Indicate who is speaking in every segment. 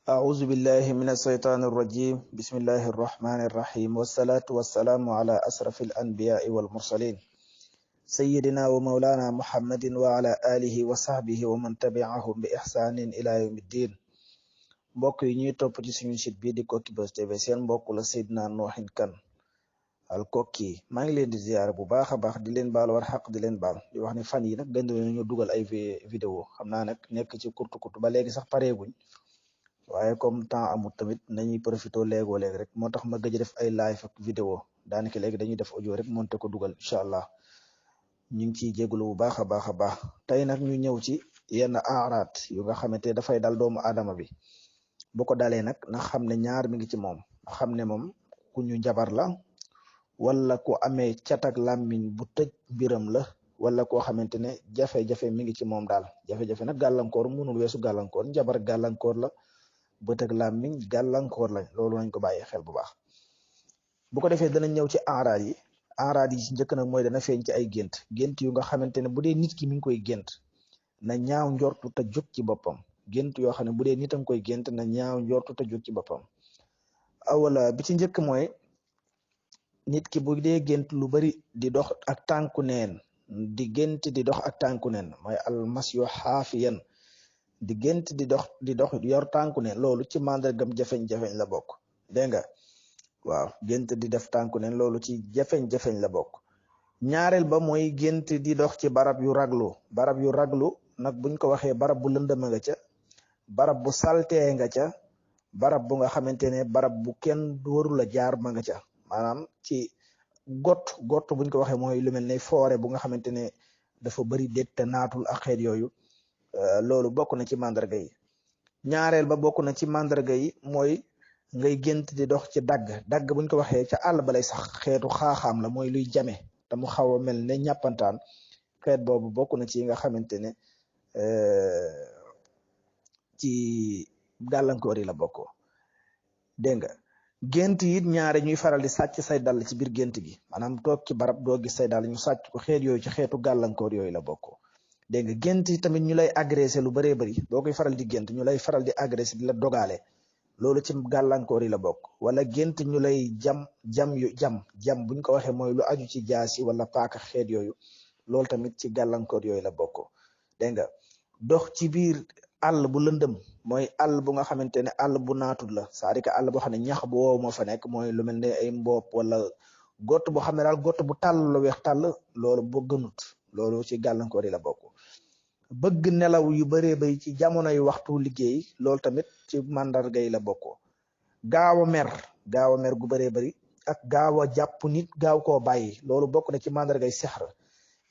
Speaker 1: أعوذ بالله من الشيطان الرجيم بسم الله الرحمن الرحيم والصلاة والسلام على أشرف الأنبياء والمرسلين سيدنا ومولانا محمد وعلى آله وصحبه ومن تبعهم بإحسان إلى يوم الدين mbokk yi ñuy topp ci suñu site bi di Koki Buzz TV seen mbokk la Seydina Noohin Kane al Koki maa ngi leen di ziar bu baax a baax di leen baal war xaq di leen baal di wax ni fan yi nag gën nañu dugal ay vidéo xam naa nag nekk ci kurtu kurtu ba léegi sax pareeguñ waaye comme temps amul tamit nañuy profité léegoo léegi rek moo tax ma gëj a def ay live ak vidéo daanaka léegi dañuy def audio rek monté ko dugal incha allah ñu ngi ciy jégalu bu baax a baax a baax tey nag ñu ñëw ci yenn aaraat yu nga xamante dafay dal doomu aadama bi bu ko dalee nag na xam ne ñaar mi ngi ci moom na xam ne moom ku ñu jabar la wala ku amee catak làmmiñ bu tëj mbiram la wala koo xamante ne jafe-jafe mi ngi ci moom daal jafe-jafe nag gàllankoor mënul weesu gàllankoor njabar gàllankoor la bët ak làmmiñ gàllankoor lañ loolu nañ ko bàyyi xel bu baax bu ko defee dana ñëw ci enraad yi ci njëkk nag mooy dana feeñ ci ay gént yu nga xamante ne bu dee nit ki mi ngi koy gént na ñaaw njortu te jóg ci boppam gént yoo xam ne bu dee nit a ngi koy gént na ñaaw njortu te jóg ci boppam awala bi ci njëkk mooy nit ki bu dee gént lu bari di dox ak tànku neen di gént di dox ak tànku neen mooy almas yu xaafiyan di gént di dox yor tànku neen loolu ci màndargam jafeñ-jafeñ la bokk dégg nga waaw gént di def tànku neen loolu ci jafeñ-jafeñ la bokk ñaareel ba mooy gént di dox ci barab yu raglu nag buñ ko waxee barab bu lëndëma nga ca barab bu saltee nga ca barab bu nga xamante ne barab bu kenn warul a jaar ma nga ca maanaam ci gott buñ ko waxee mooy lu mel ne foore bu nga xamante ne dafa bari dég te naatul ak xeet yooyu loolu bokk na ci mandarga yi ñaareel ba bokk na ci mandarga yi mooy ngay gént di dox ci dagg buñ ko waxee ca àll ba lay sax xeetu xaaxaam la mooy luy jame te mu xaw a mel ne ñàppantaan xeet boobu bokk na ci yi nga xamante ne ci gàllankoor yi la bokk dégg nga gént it ñaare ñuy faral di sàcc say dàll ci biir gént gi maanaam toog ci barab doo gis say dàll ñu sàcc ko xeet yooyu ci xeetu gàllankoor yooyu la bokk dégg nga gént yi tamit ñu lay agressé lu bëree bëri boo koy faral di gént ñu lay faral di agressé di la dogaale loolu ci gàllankoor yi la bokk wala gént ñu lay jam buñ ko waxee mooy lu aju ci jaasi wala paaka xeet yooyu loolu tamit ci gàllankoor yooyu la bokk dégg nga dox ci biir àll bu lëndëm mooy àll bu nga xamante ne àll bu naatul la c'est-à-dire que àll boo xam ne ñax bu woow moo fa nekk mooy lu mel ne ay mboop wala gott boo xam ne daal gott bu tàll la weex tàll loolu boo gënut loolu ci gàllankoor yi la bokk bëgg nelaw yu bëree bay ci jamono yu waxtu liggéey loolu tamit ci màndarga yi la bokk gaaw a mer gu bëree bëri ak gaaw a jàpp nit gaaw koo bàyyi loolu bokk na ci màndargay sixr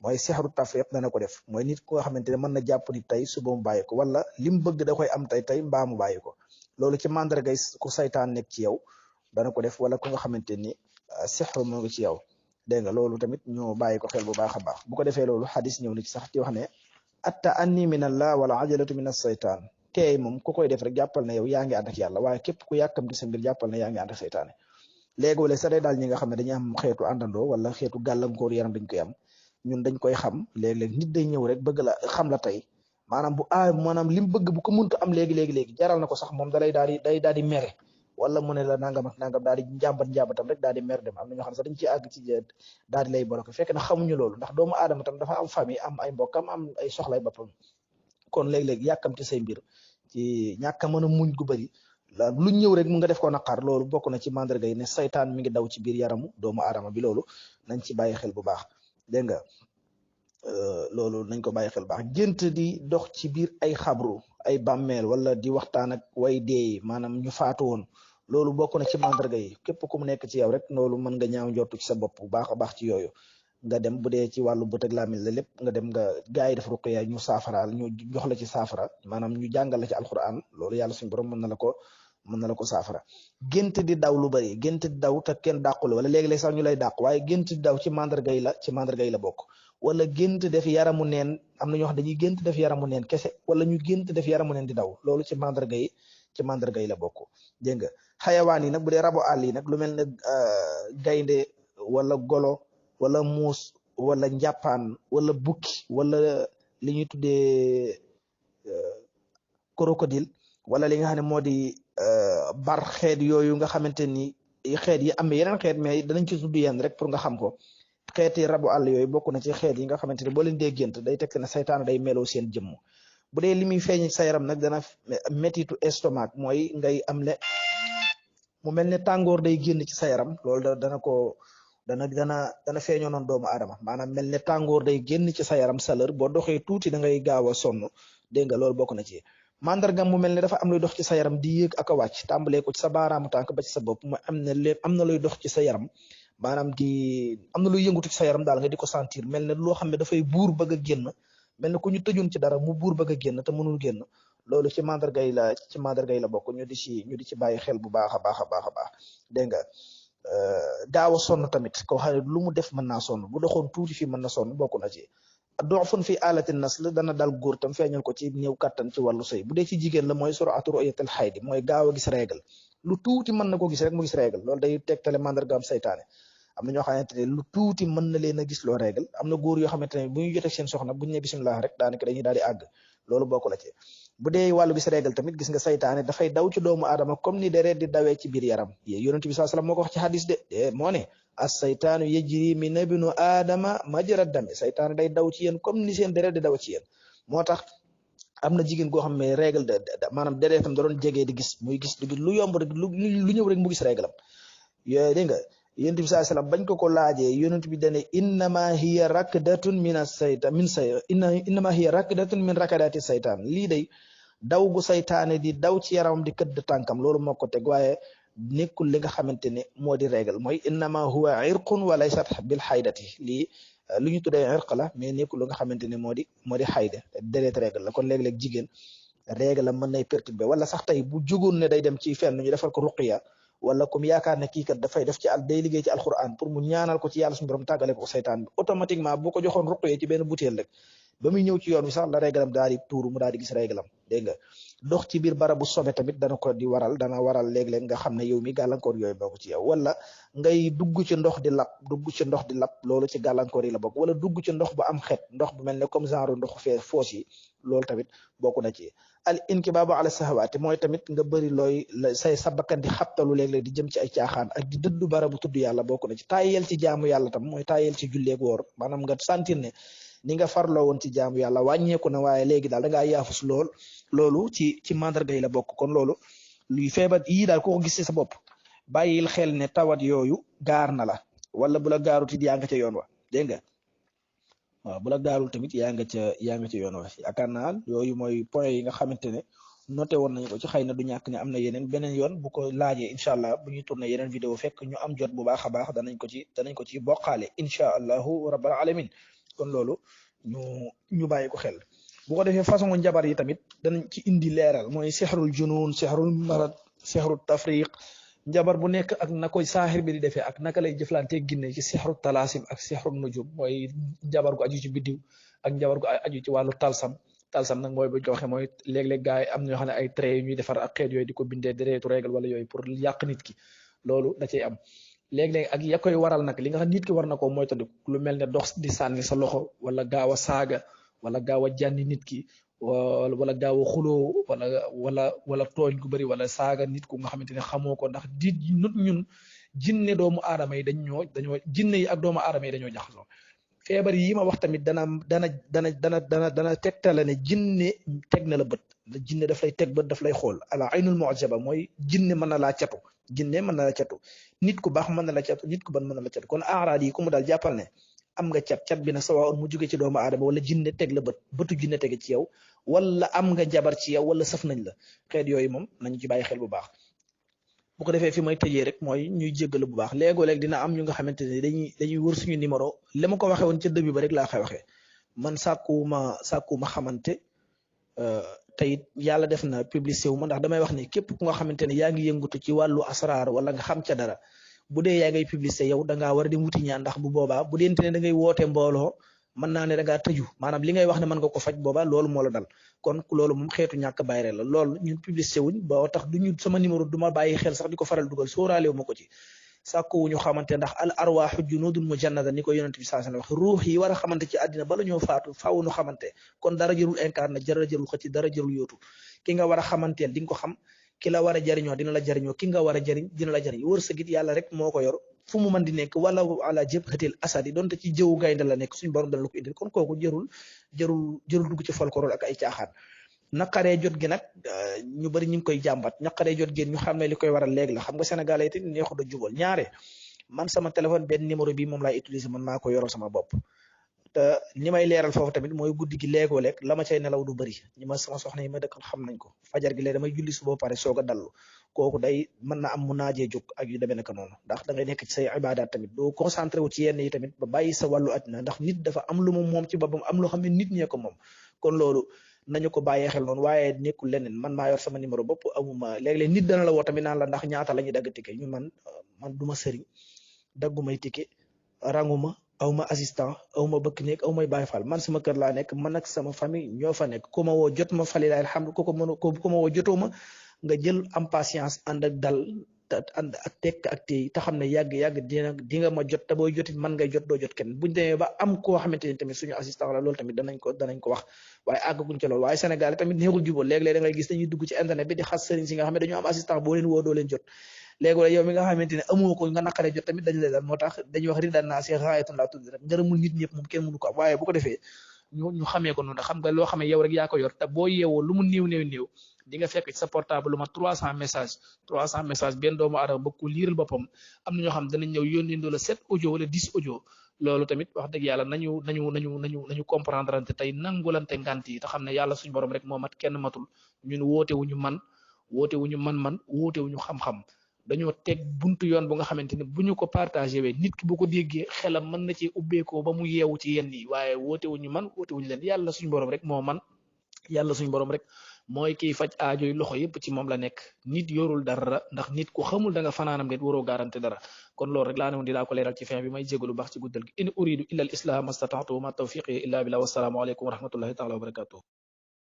Speaker 1: mooy sixru tafriq dana ko def mooy nit ku nga xamante ne mën na jàpp nit tey suba mu bàyyi ko wala lim bëgg da koy am tey mbaa mu bàyyi ko loolu ci màndargay ku saytaan nekk ci yow dana ko def wala ku nga xamante ni sixru moo ngi ci yow dégg nga loolu tamit ñu bàyyi ko xel bu baax a baax bu ko defee loolu xadis ñëw na ci sax ci wax ne atta anni min allah wala ajalatu min as-saytaan teey moom ku koy def rek jàppal ne yow yaa ngi ànd ak yàlla waaye képp ku yàkkamti sa mbir jàppal ne yaa ngi ànd ak saytaane léegi-wala sa day daal ñi nga xam ne dañuy am xeetu àndandoo wala xeetu gàllankoor yaram dañ koy am ñun dañ koy xam léeg-léeg nit day ñëw rek bëgg la xam la tey maanaam lim bëgg bu ko muntu am léegi jaral na ko sax moom day daal di mere wala mu ne la nangam ak nangam daal di njàmbatam rek daal di mer dem am na ñoo xam ne sax dañ ciy àgg ci daal di lay bloqué fekk na xamuñu loolu ndax doomu aadama tam dafa am famille am ay mbokkam am ay soxlay boppam kon léeg-léeg yàkkamti say mbir ci ñàkk a mën a muñ gu bëri la lu ñëw rek mu nga def ko naqar loolu bokk na ci mandarga yi ne saytaan mi ngi daw ci biir yaramu doomu aadama bi loolu nañ ci bàyyi xel bu baax dégg nga loolu nañ ko bàyyi xel baax gént di dox ci biir ay xabru ay bàmmeel wala di waxtaan ak way dee maanaam ñu faatu woon loolu bokk na ci mandarga yi képp ku mu nekk ci yow rek loolu mën nga ñaaw njortu ci sa bopp bu baax a baax ci yooyu nga dem bu dee ci wàllu bët ak làmmiñ la lépp nga dem nga gaa yi def ruqya ñu saafaraal ñu jox la ci saafara maanaam ñu jàngal la ci alquran loolu yàlla suñu borom mën na la ko saafara gént di daw lu bari gént di daw te kenn dàqu la wala léegi-léeg sax ñu lay dàq waaye gént di daw ci mandarga yi la bokk wala gént def yaramu neen am na ñoo xam dañuy gént def yaramu neen kese wala ñu gént def yaramu neen di daw loolu ci mandarga yi la bokk dégg nga xayawaan yi nag bu dee rabo àll yi nag lu mel ne gaynde wala golo wala muus wala njàppaan wala bukki wala li ñuy tuddee crocodile wala li nga xam ne moo di bar xeet yooyu nga xamante ni xeet yi am yeneen xeet mais danañ ci tudd yenn rek pour nga xam ko xeeti rabu àll yooyu bokk na ci xeet yi nga xamante ni boo leen dee gént day tekk ne saytaan day meloo seen jëmm bu dee li muy feeñ sa yaram nag dana métitu estomac mooy ngay am le mu mel ne tàngoor day génn ci sa yaram loolu dana feeñoo noonu doomu aadama maanaam mel ne tàngoor day génn ci sa yaram chaleur boo doxee tuuti da ngay gaaw a sonn dégg nga loolu bokk na ci mandargam mu mel ne dafa am luy dox ci sa yaram di yéeg ak a wàcc tàmbalee ko ci sa baaraamu tànk ba ci sa bopp mu am na luy dox ci sa yaram maanaam am na luy yëngutu ci sa yaram daal nga di ko sentir mel ne loo xam ne dafay buur bëgg a génn mel ne ku ñu tëjoon ci dara mu buur bëgg a génn te mënul génn loolu ci mandargay la bokk ñu di ci bàyyi xel bu baax a baax a baax a baax dégg nga gaaw a sonn tamit koo xam ne lu mu def mën naa sonn bu doxoon tuuti fii mën na sonn bokk na ci doxfun fi alati nasl dana dal góor tam feeñal ko ci néew kattan ci wàllu sëy bu dee ci jigéen la mooy suratu ru'yatil xaydi mooy gaaw a gis règle lu tuuti mën na ko gis rek mu gis règle loolu day tegtale mandargaam saytaane am na ñoo xamante ne lu tuuti mën na leen a gis loo règle am na góor yoo xamante ne bu ñu jotee seen soxna bu ñu ne bisimilah rek daanaka dañuy daal di àgg loolu bokk la ci bu dee wàllu gis règle tamit gis nga saytaane dafay daw ci doomu aadama comme ni deret di dawee ci biir yaram yonent bi sallallahu alayhi wasallam moo ko wax ci hadis de moo ne as-saytaanu yajri min ibnu aadama majra dami saytaane day daw ci yéen comme ni seen deret di daw ci yéen moo tax am na jigéen goo xam ne règle maanaam deretam da doon jegee di gis muy gis lu yomb rek lu ñëw rek mu gis règle am yooyu dégg nga yonent bi sallallahu alayhi wasallam bañ ko laajee yonent bi dane innama hiya rakdatun min as-saytaan innama hiya rakdatun min rakadati saytaan lii day daw gu saytaane di daw ci yaramam di këdd tànkam loolu moo ko teg waaye nekkul li nga xamante ne moo di règle mooy innama huwa irqun wa laysat bil xaydati lii lu ñu tuddee irq la mais nekkul lu nga xamante ne moo di xayda deret règle la kon léeg-léeg jigéen règle la mën nay perturber wala sax tey bu jógoon ne day dem ci fenn ñu defal ko ruqiya wala comme yaakaar ne kii kat dafay def day liggéey ci alquran pour mu ñaanal ko ci yàlla suñu borom tàggale ko saytaan bi automatiquement boo ko joxoon ruqya ci benn butéel rek ba muy ñëw ci yoon wi sax la réglam daal di tuuru mu daal di gis réglam dégg nga dox ci biir barabu sobe tamit dana waral léeg-léeg nga xam ne yow mi gàllankoor yooyu bokk ci yow wala ngay dugg ci ndox di lap loolu ci gàllankoor yi la bokk wala dugg ci ndox bu am xet ndox bu mel ne comme genre ndoxu foos yi loolu tamit bokk na ci al inkibaabu ala sahawaati mooy tamit nga bëri looy sa bakkan di xabtalu léeg-léeg di jëm ci ay caaxaan ak di dëddu barabu tudd yàlla bokk na ci taayel ci jaamu yàlla tam mooy taayel ci julleeg woor maanaam nga sentir ne ni nga farloo woon ci jaamu yàlla wàññeeku na waaye léegi daal da ngaa yaafus loolu ci mandarga yi la bokk kon loolu luy feebar yii daal ko gis ci sa bopp bàyyil xel ne tawat yooyu gaar na la wala bu la gaarut it yaa nga ca yoon wa dégg nga waaw bu la gaarul tamit yaa nga ca yoon wa yaakaar naa yooyu mooy point yi nga xamante ne noté woon nañu ko ci xëy na du ñàkk ne am na beneen yoon bu ko laajee incha allah bu ñuy tourné yeneen vidéo fekk ñu am jot bu baax a baax danañ ko ci bokkaale incha allahu rabbal alamin kon loolu ñu bàyyi ko xel bu ko defee façon njabar yi tamit danañ ci indi leeral mooy sixrul junun sixrul marad sixrul tafriq njabar bu nekk ak na koy saaxir bi di defee ak naka lay jëflantee ginne ci sixrul talasim ak sixrul nujum mooy njabar gu aju ci biddiw ak njabar gu aju ci wàllu talsam nag mooy buñ ko waxee mooy léeg-léeg gars yi am ñoo xam ne ay trait yu ñuy defar ak xeet yooyu di ko bindee dereetu règle wala yooyu pour yàq nit ki loolu da cay am léeg-léeg ak ya koy waral nag li nga xam nit ki war na ko moytandiku lu mel ne dox di sànni sa loxo wala gaaw a saaga wala gaaw a jànni nit ki wala gaaw a xuloo wala tooñ gu bëri wala saaga nit ku nga xamante ne xamoo ko ndax ñun jinne doomu aadama yi jinne yi ak doomu aadama yi dañoo jaxasoo feebar yi ma wax tamit dana tegtale ne jinne teg na la bët jinne daf lay teg bët daf lay xool ala aynul mu'jaba mooy jinne mën na laa catu nit ku baax mën na la catu nit ku ban mën na la catu kon aaraad yi ku mu daal jàppal ne am nga cat bi na sawa mu jóge ci doomu aadama wala jinne teg la bëtu jinne tege ci yow wala am nga jabar ci yow wala sëf nañ la xeet yooyu moom nañu ci bàyyi xel bu baax bu ko defee fi may tëjee rek mooy ñuy jéggalu bu baax léegoo-léeg dina am ñu nga xamante ne dañuy wër suñu numéro li ma ko waxee woon ca début ba rek laa koy waxee man sàkkuwuma xamante te it yàlla def na publicité wu ma ndax damay wax ne képp ku nga xamante ne yaa ngi yëngutu ci wàllu asraar wala nga xam ca dara bu dee yaa ngay publicité yow da ngaa war a di wuti ñaan ndax bu boobaa bu deente ne da ngay woote mbooloo mën naa ne da ngaa tëju maanaam li ngay wax ne mën nga ko faj boobaa loolu moo la dal kon loolu moom xeetu ñàkk bàyyi la loolu ñun publicité wuñ boo tax sama numéro du ma bàyyi xel sax di ko faral dugal sóoraale wu ma ko ci sàkku wuñu xamante ndax al arwaaxu junudun mujannada ni ko yonent bi sallallahu alayhi wasallam wax ruux yi war a xamante ci àddina bala ñoo faatu faaw nu xamante kon dara jërul incarné dara jërul xëcc dara jërul yóotu ki nga war a xamanteel di nga ko xam ki la war a jariñoo dina la jariñoo ki nga war a jariñ dina la jariñ wërsëg it yàlla rek moo ko yor fu mu mën di nekk wala ala jëbxatil asadi donte ci jëwu gaynde la nekk suñu borom dana la ko indil kon kooku jërul dugg ci folklore ak ay caaxaan naqaree jot gi nag ñu bari ñu ngi koy jàmbat naqaree jot gi ñu xam ne li koy waral léegi la xam nga Sénégalais it neexut a jubal ñaare man sama téléphone benn numéro bi moom laay utiliser man maa ko yoroo sama bopp te ni may leeral foofu tamit mooy guddi gi léegoo leeg la ma cay nelaw du bëri ñi ma sama soxna yi ma dëkkal xam nañ ko fajar gi léegi damay julli suba pare soog a dallu kooku day mën na am mu naajee jóg ak yu demee naka noonu ndax da ngay nekk ci say ibaadaat tamit doo concentré wu ci yenn yi tamit ba bàyyi sa wàllu àddina ndax nit dafa am lu mu moom ci boppam am loo xam ne nit ñee ko moom kon loolu nañu ko bàyyee xel noonu waaye nekkul leneen man maa yor sama numéro bopp amuma léeg-léeg nit dana la woo tamit naan la ndax ñaata la ñuy dagg ticket ñu man duma sëriñ daggumay ticket ranguma awma assistant awma bëkk néeg awmay Baay Faal man sama kër laa nekk man ak sama famille ñoo fa nekk ku ma woo jot ma falilaay alhamdu ku ma woo jotoo ma nga jël am patience ànd ak dal ànd ak tekk ak tey te xam ne yàgg-yàgg di nga ma jot te booy jotit man ngay jot doo jot kenn buñ demee ba am koo xamante ni tamit suñu assistant la loolu tamit danañ ko wax waaye àggaguñ ci loolu waaye Sénégal tamit neexul jubal léeg-léeg da ngay gis dañuy dugg ci internet bi di xas sëriñ si nga xam ne dañoo am assistant boo leen woo doo leen jot léegi yow mi nga xamante ne amoo ko nga naqaree jot tamit dañu lay dal moo tax dañuy wax ridan naa si xaayatun laa tudd rek ngërëmul nit ñëpp moom kenn mënu ko am waaye bu ko defee ñu xamee ko noonu xam nga loo xam ne yow rek yaa ko yor te boo yeewoo lu mu néew di nga fekk ci sa portable lu ma 300 messages benn doomu aadama bëgg ko liiral boppam am na ñoo xam danañ ñëw yónnee la 7 audio wala 10 audio loolu tamit wax dëgg yàlla nañu comprendre ante tey nangulante ngant yi te xam ne yàlla suñu borom rek moo mat kenn matul ñun woote wuñu man woote wuñu xam-xam dañoo teg buntu yoon bu nga xamante ne bu ñu ko partagé wee nit ki bu ko déggee xelam mën na ci ubbeekoo ba mu yeewu ci yenn yi waaye woote wuñu leen yàlla suñu borom rek moo man yàlla suñu borom rek mooy kiy faj aajo yi loxo yëpp ci moom la nekk nit yorul dara ndax nit ku xamul da nga fanaanam det waroo garanté dara kon loolu rek laa ne woon dinaa ko leeral ci fin bi may jégalu baax ci guddal gi in uridu illa al islam mastata'tu ma tawfiqi illa billah wassalaamu aleykum wa rahmatullahi taala wa barakatuh